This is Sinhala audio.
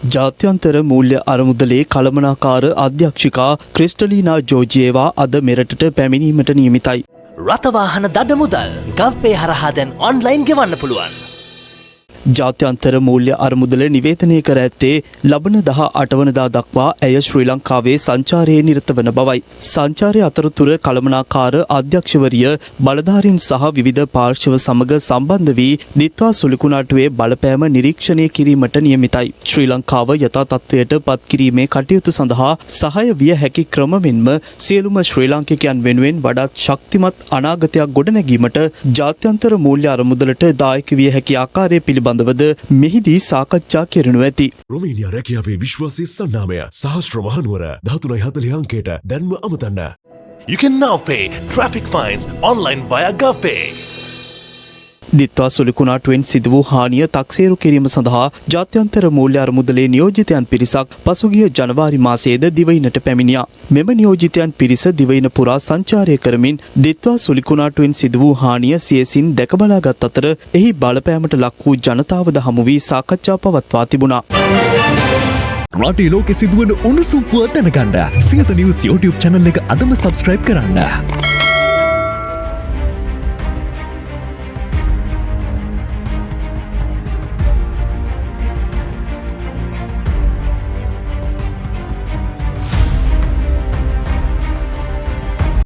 ජාත්‍යන්තර මූල්‍ය අරමුදලේ කළමනාකාර අධ්‍යක්ෂිකා ක්‍රිස්ටලීනා ජෝජියේවා අද මෙරටට පැමිණීමට නියමිතයි. රථවාහන දඩ මුදල් ගව්පේ හරහා දැන් ඔන්ලයින් ගෙවන්න පුළුවන්. ජාත්‍යන්තර මූල්‍ය අරමුදල නිවේදනය කර ඇත්තේ ලබන 18 වනදා දක්වා ඇය ශ්‍රී ලංකාවේ සංචාරයේ නිරත වන බවයි. සංචාරය අතරතුර කළමනාකාර අධ්‍යක්ෂවරිය බලධාරීන් සහ විවිධ පාර්ශ්ව සමග සම්බන්ධ වී දිත්වා සුලිකුණාටුවේ බලපෑම නිරීක්ෂණය කිරීමට නියමිතයි. ශ්‍රී ලංකාව යථා තත්ත්වයට පත් කිරීමේ කටයුතු සඳහා සහාය විය හැකි ක්‍රම මෙන්ම සියලුම ශ්‍රී ලාංකිකයන් වෙනුවෙන් වඩාත් ශක්තිමත් අනාගතයක් ගොඩනැගීමට ජාත්‍යන්තර මූල්‍ය අරමුදලට දායක විය හැකි ආකාරය පිළිබඳවද මෙහිදී සාකච්ඡා කෙරෙනු ඇති. රොමේනියා රැකියාවේ විශ්වාසී සන්නාමය සහස්‍ර Mahanuwara 1340 අංකයට දැන්ම අමතන්න. You can now pay traffic fines online via GovPay. Ditwah සුලිකුණාටුවෙන් සිදු වූ හානිය තක්සේරු කිරීම සඳහා ජාත්‍යන්තර මූල්‍ය අරමුදලේ නියෝජිතයන් පිරිසක් පසුගිය ජනවාරි මාසයේද දිවයිනට පැමිණියා. මෙම නියෝජිතයන් පිරිස දිවයින පුරා සංචාරය කරමින් දිත්වා සුලිකුණාටුවෙන් සිදු වූ හානිය සියසින් දැකබලාගත් අතර එහි බලපෑමට ලක් වූ ජනතාවද හමු වී සාකච්ඡා පවත්වා තිබුණා. රටේ ලෝකෙ සිදුවන උණුසුම් පුවත් දැනගන්න සියත නිවුස් YouTube channel එක අදම subscribe කරන්න.